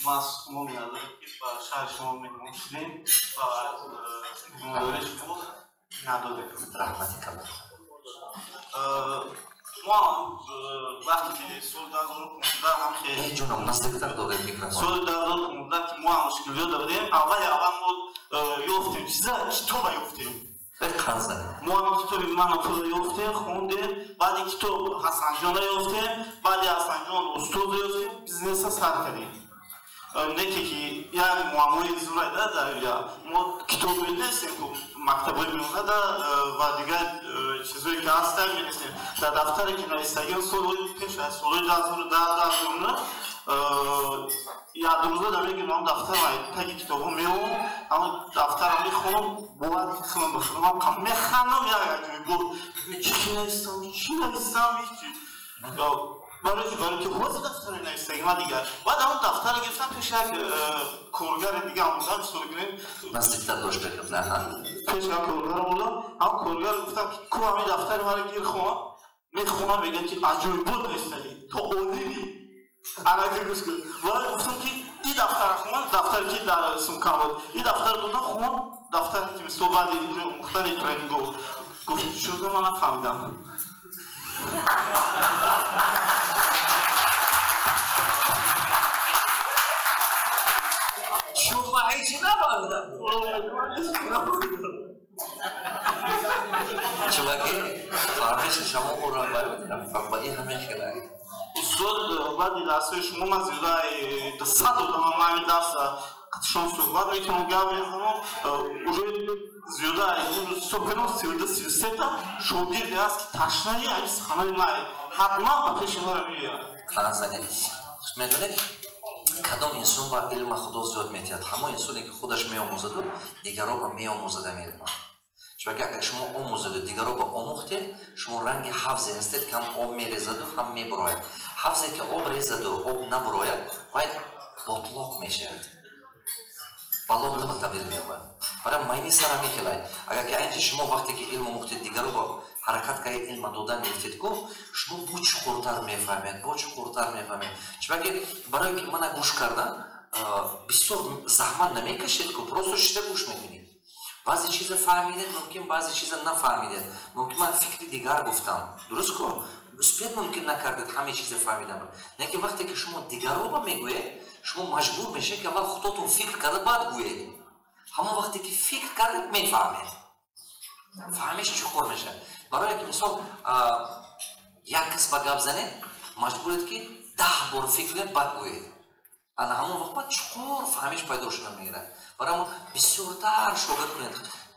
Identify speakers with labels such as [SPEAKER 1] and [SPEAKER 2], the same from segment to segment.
[SPEAKER 1] Ма шумо миннатдорем, ки ба шаҳри шумо меҳмон шудем ва меҳмондории шумо миннатдорем.
[SPEAKER 2] Раҳмати калон.
[SPEAKER 1] Мо вақте ки соли 2015 ҳам хеле
[SPEAKER 2] Ҷонам, наздиктар доред микрофон.
[SPEAKER 1] Соли 2015 ки мо ҳам мушкилиёт дорем, аввали аввал мо ёфтем чиза, китоба ёфтем. Мо ҳам китоби Манофуза ёфтем, хондем, баъди китоб Ҳасанҷона ёфтем, баъди Ҳасанҷон устод ёфтем, бизнеса сар кардем. Неке ки як муаммои зурайда дар мо китоб менависем, мактабҳои меомада ва дигар чизое ки ҳастанд менависем. Дар дафтаре ки нависагим солҳои пеш аз солҳои 2010, 2009, як рӯза дар мегирам ҳам дафтарам, таги китобҳо меом, ҳамон дафтарам мехонам, бовар худам ба худам механдам, як аҷоибот, чӣ навистам, чӣ навистам, ҳеҷ. Барои ки ҳозир дафтаре навистагим ма дигар. Баъд ҳамон дафтаро гирифтам, пеш як коргари дига ҳам будам, мисол гирем.
[SPEAKER 2] Наздиктар дошт бекаб,
[SPEAKER 1] пеш як коргар будам, ҳамон коргар гуфтам, ки ку ҳамин дафтари маро гир, хон. Мехонам, мегӯяд, ки аҷоибот навистагӣ, то олими. Анаки гӯш кун. Ва гуфтам, ки ин дафтара хон, дафтаре ки дар сумкам буд. Ин дафтар додам, хон, дафтаре ки мисол баъди инҷо омӯхтани тренингҳо. Гуфт, чӯзо ман нафаҳмидам.
[SPEAKER 2] Шумо ҳечи нафаҳмидам. Чуваки, фаҳмиши шумо ӯро ба ин ҳама хелай.
[SPEAKER 1] Устод, баъди дарсҳои шумо ман зиёдаи 200 одамам ман ҳамин дарса қатишон суҳбат мекунам, гап мезанам, уже зиёда ҳисоб кардам, 32, 33-та шогирде ҳаст, ки ташнаи ҳамин суханои ман, ҳатман ба пеши маро меояд.
[SPEAKER 2] Қанзанед. Медонед, кадом инсон ба илма Худо зиёд метиҳад? Ҳамон инсоне, ки худаш меомӯзаду дигароба меомӯзад ам илма. Чунки агар шумо омӯзаду дигароба омӯхтед, шумо ранги ҳавзе ҳастед, ки ҳам об мерезаду, ҳам мебурояд. Ҳавзе, ки об резаду об набурояд, вай ботлоқ мешавад, балоқ ба табдил меёбад. Барои майни сара мехелай. Агар ки айнчи шумо вақте ки илм омӯхтед, дигароба ҳаракат кардед, илма додан гирифтед, ку шумо бо чуқуртар мефаҳмед, бо чуқуртар мефаҳмед. Чунки барое ки мана гӯш кардан бисёр заҳмат намекашед, ку просто шида гӯш мекунед. Баъзе чиза фаҳмидед, мумкин баъзе чиза нафаҳмидед, мумкин ман фикри дигар гуфтам, дуруст ку успед мумкин накардед ҳамаи чиза фаҳмидан. Лекин вақте ки шумо дигароба мегӯед, шумо маҷбур мешавед, ки аввал худотон фикр карда, баъд гӯед. Ҳамон вақте ки фикр кардед, мефаҳмед, фаҳмиш чуқур мешавад. Барое ки мисол як кас ба гап занед, маҷбуред, ки 10 бор фикр кунед, баъд гӯед. Ана ҳамон вақт баъд чуқур фаҳмиш пайдо шуда мегирад. Барои ҳамон бисёртар шогирд кунед,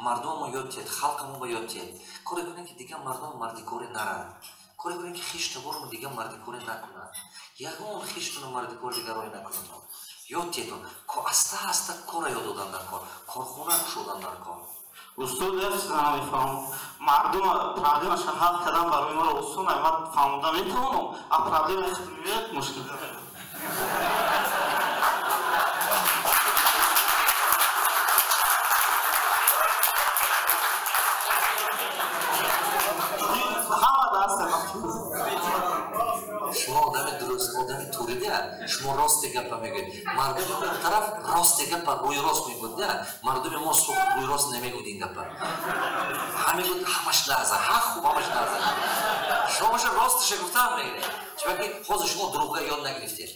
[SPEAKER 2] мардумро ёд диҳед, халқамонро ёд диҳед. Коре кунед, ки дигар мардум мардикорӣ наравад. Коре кунед, ки хештаборро дигар мардикорӣ накунад. Ягон хештуно мардикори дигарое накунад. Ёд диҳед, аста аста кора ёд додан дар кор, корхона кушодан дар кор.
[SPEAKER 1] Устод, як чиза намефаҳмам. Мардум проблемаша ҳал кардан барои маро осон, ман фаҳмода метавонам, а проблемаи худ меояд, мушкил.
[SPEAKER 2] Шумо одами дуруст, одами турида, шумо рости гапа мегӯед. Мардуми он тараф рости гапа рӯи рост мегӯяд, да? Мардуми мо рӯи рост намегӯяд ин гапа. Ҳа мегӯяд, ҳамаш лаҳза, ҳа хуб, ҳамаш лаҳза. Шумо боша ростиша гуфтаам мегӯед. Чунки ҳозир шумо дурӯғга ёд нагирифтед.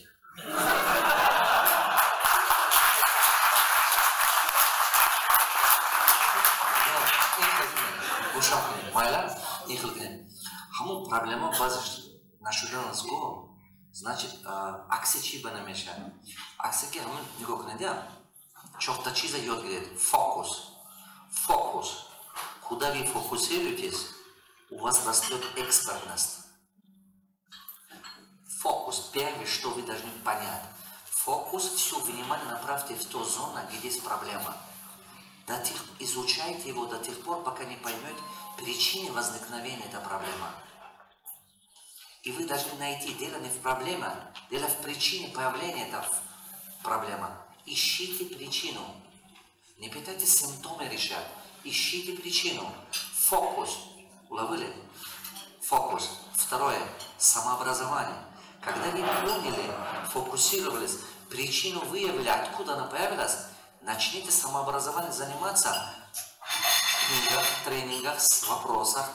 [SPEAKER 2] Гӯшам кунед, майла, ин хел кунед. Ҳамон проблема баъзеш нашудан аз го, значит, акси чӣ ба намешавад? Акси ки ҳамон нигоҳ кунед, чорта чиза ёд гиред. Фокус. Фокус. Куда вы фокусируетесь, у вас растет экспертность. Фокус. Первое, что вы должны понять. Фокус, все внимание направьте в ту зону, где есть проблема. Изучайте его до тех пор, пока не поймете причины возникновения этой проблемы. И вы должны найти дело не в проблеме, дело в причине появления этой проблемы. Ищите причину. Не пытайтесь симптомы решать. Ищите причину. Фокус. Уловили? Фокус. Второе. Самообразование. Когда вы поняли, фокусировались, Причину выявили, откуда она появилась, начните самообразованием заниматься в книгах, тренингах, вопросах,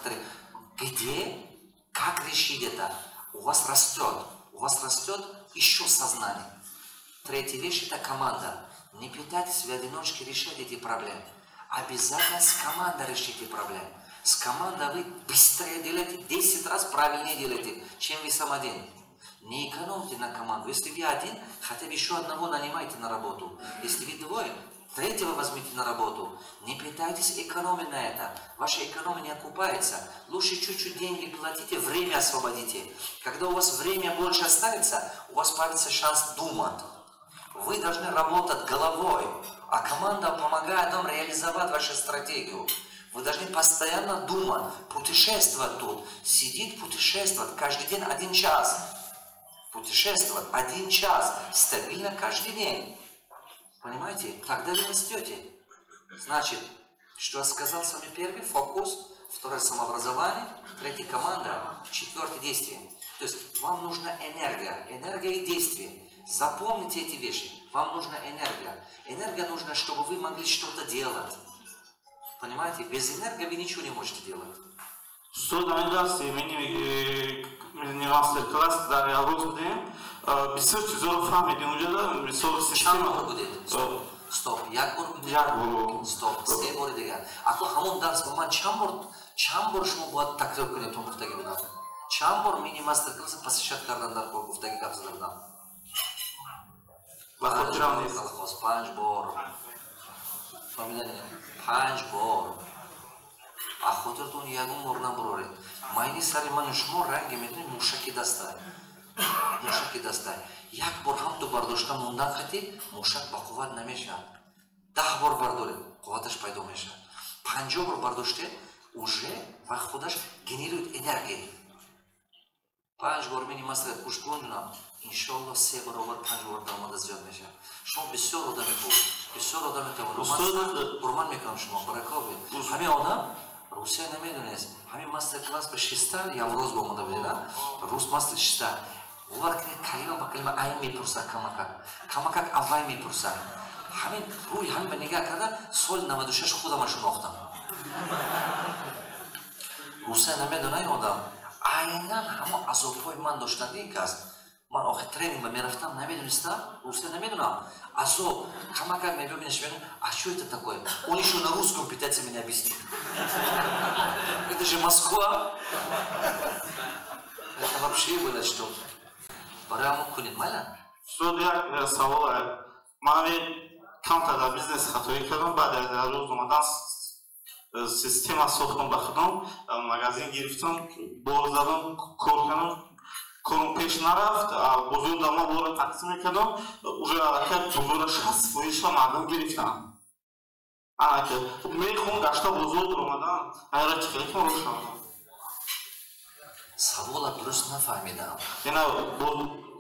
[SPEAKER 2] где, как решить это. У вас растет еще сознание. Третья вещь – это команда. Не пытайтесь в одиночке решать эти проблемы. Обязательно с командой решите проблемы. С командой вы быстрее делаете, 10 раз правильнее делаете, чем вы сам один. Не экономьте на команду. Если вы один, хотя бы еще одного нанимайте на работу. Если вы двое, третьего возьмите на работу. Не пытайтесь экономить на это. Ваша экономия не окупается. Лучше чуть-чуть деньги платите, время освободите. Когда у вас время больше останется, у вас появится шанс думать. Вы должны работать головой, а команда помогает вам реализовать вашу стратегию. Вы должны постоянно думать, путешествовать тут. Сидеть, путешествовать каждый день один час. Путешествовать один час, стабильно каждый день. Понимаете? Тогда вы растете. Значит, что я сказал с вами: первый – фокус, второе – самообразование, третье – команда, четвертое – действие. То есть вам нужна энергия, энергия и действие. Запомните эти вещи. Вам нужна энергия. Энергия нужна, чтобы вы могли что-то делать. Понимаете? Без энергии вы ничего не можете делать.
[SPEAKER 1] Устод, ҳамин дарси мини мастер-класс дар Явруз будем, бисёр чизоро фаҳмидем унҷода, мисол,
[SPEAKER 2] система. Чанд бор будед? Стоп, як бор будед?
[SPEAKER 1] Як бор.
[SPEAKER 2] Стоп, се бори дигар. Ако ҳамон дарс ба ман чанд бор шумо бояд такрор кунед, то гуфтагӣ будам? Чанд бор мини мастер-класс посещать кардан дар кор, гуфтагӣ гап зада будам?
[SPEAKER 1] Ба хотирам нест.
[SPEAKER 2] Панҷ бор. Фаҳмиданед? Панҷ бор. А хотиртон ягон бор набуроред. Майни сари ману шумо ранге медонед, мушаки даста, мушаки даста. Як бор ҳамту бардошта мондан хати мушак ба қувват намешавад. 10 бор бардоред, қувваташ пайдо мешавад. 50 бор бардоштед, уже ва худаш генерирует энергия. Панҷ бор мини мастер гӯш кун, ҷунам, иншоалло, се баробар, панҷ бор даромада зиёд мешавад. Шумо бисёр одами хуб, бисёр одами тавоно, ҳурмат мекунам шумо, баракалло. Ҳамин одам Русия намедонест. Ҳамин мастер класс ба шиста Явроз ба омода будед, рус мастер шиста, бовар кунед, калима ба калима айн мепурсад, камакак камакак аввай мепурсад. Ҳамин рӯи ҳамин ба нигаҳ карда, соли 96 худама шинохтам. Русия намедона, ин одам айнан ҳамон азобҳои ман доштанд. Ин кас ман охир тренинг ба мерафтам, намедонистам, русия намедонам, азоб камакак мебинаш, мегӯям: «А что это такое?» Он еще на русском пытается меня объяснить. Это же Москва, это вообще было что-то. Барои ҳамон кунед, майла.
[SPEAKER 1] Устод, як савол. Ман камтар дар бизнес хатоӣ кардам. Баъд аз рӯз омадан система сохтам ба худам, магазин гирифтам, бор задам, кор кардам, корм пеш нарафт. Бозор дар ман бора тақсим мекардам, уже аллакай бозора 60 фоизша мардум гирифтам. Анака мехом гашта бозор омадан, айра чӣ хеле ки рошавам?
[SPEAKER 2] Савола дуруст нафаҳмидам.
[SPEAKER 1] Ина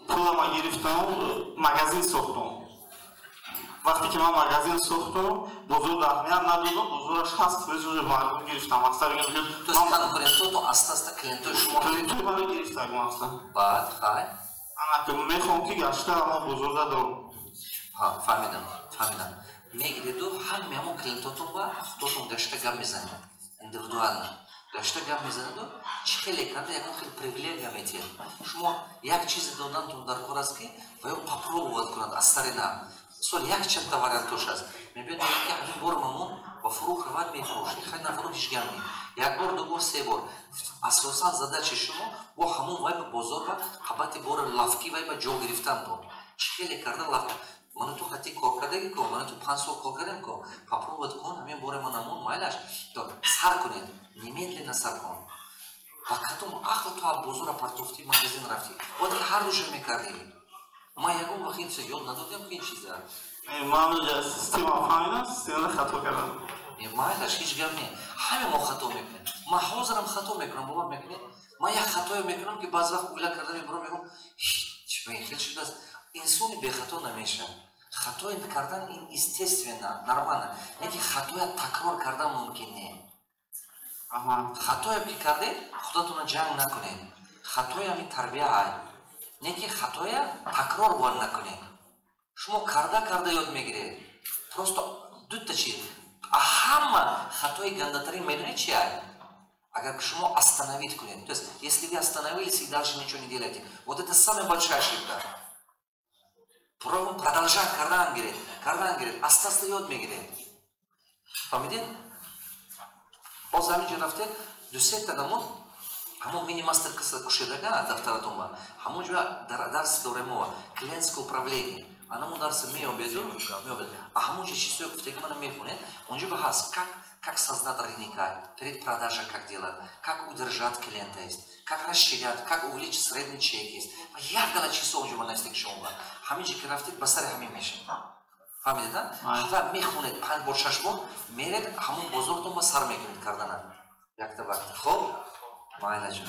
[SPEAKER 1] пулама гирифтам, магазин сохтам. Вақте ки ман магазин сохтам, бозор аҳамият надодам, бозора 60 фоиз уже мардум гирифтам. Мақсад
[SPEAKER 2] То есть конкурентото аста аста клиентои шумо
[SPEAKER 1] Клиентои маро гирифтаг, мақсад.
[SPEAKER 2] Баъд хай?
[SPEAKER 1] Анака мехоҳам, ки гашта ама бозорда дорам.
[SPEAKER 2] Фаҳмидам, фаҳмидам. Мегиреду ҳаме ҳамон клиентотон ба худотон гашта гап мезанед, индивидуально гашта гап мезанеду, чӣ хеле карда, ягон хел привилегия метиҳад. Шумо як чизе додантон дар кор аст, ки ва ё попробовать кунад аз сари нав. Сол як чандта вариантош аст. Мебиёд, мегӯяд, ки ҳамин бор мамон ба фурӯх равад, мефурӯш, хай нафурӯх, ҳеҷ гап не. Як бор, ду бор, се бор. Асосан задачи шумо бо ҳамон вай ба бозор, ба қабати бори лавки вай ба ҷо гирифтан буд. Чӣ хеле карда лавка ману ту хати кор кардаги ко, ману ту 5 сол кор кардем ко, попробовать кун ҳамин боре манамон, майлаш, сар кунед, немедленно сар кун. Ба кадом ақл ту аз бозора партофтӣ, магазин рафтӣ? Бояд ки ҳар душа мекардӣ. Ман ягон вақт ин чиза ёд надодем ки ин чиза.
[SPEAKER 1] Ман система фаҳмидам, системаро хато кардам.
[SPEAKER 2] Майлаш, ҳеҷ гап не, ҳаме мо хато мекунем. Ман ҳозирам хато мекунам, бовар мекунед? Ман як хатое мекунам, ки баъзе вақт уйла карда мебурам, мегӯям: «Ҳеҷ хел шудааст». Инсони бехато намешавад. Хатои кардан ин естественно, нормально, лекин хатоя такрор кардан мумкин не. Хатое ки кардед, худатонро ҷанг накунед. Хатоя ами тарбия ай, не ки хатоя такрор бояд накунед. Шумо карда карда ёд мегиред. Просто дута чиз. А ҳама хатои гандатарин медонед чи ай? Агар шумо остановить кунед. То есть, если вы остановились и дальше ничего не делаете, вот это самая большая ошибка. Продолжать кардан гиред, кардан гиред, аста-аста ёд мегиред. Фаҳмидед? Боз ҳаминҷо рафтед, ду-сета намуд ҳамон мини мастер кушедага дафтаратон ба ҳамон ҷо дарс доремо, клиентское управление. Анамон дарса меёбеду меёбед. А ҳамон ҷо чизое гуфтеги мана мехонед, онҷо ба ҳаст как создать рынка, предпродажа как делать, как удержать клиента есть, как расширять, как увеличить средний чек есть. Як гала чизо онҷо ба навистеги шумо ба. Ҳамин ҷо ки рафтед, ба сари ҳамин мешавед. Фаҳмидед, а? Ва мехонед панҷ бор, шаш бор, меред, ҳамон бозортон ба сар мекунед кардана. Якта вақт. Хоб? Майла ҷон.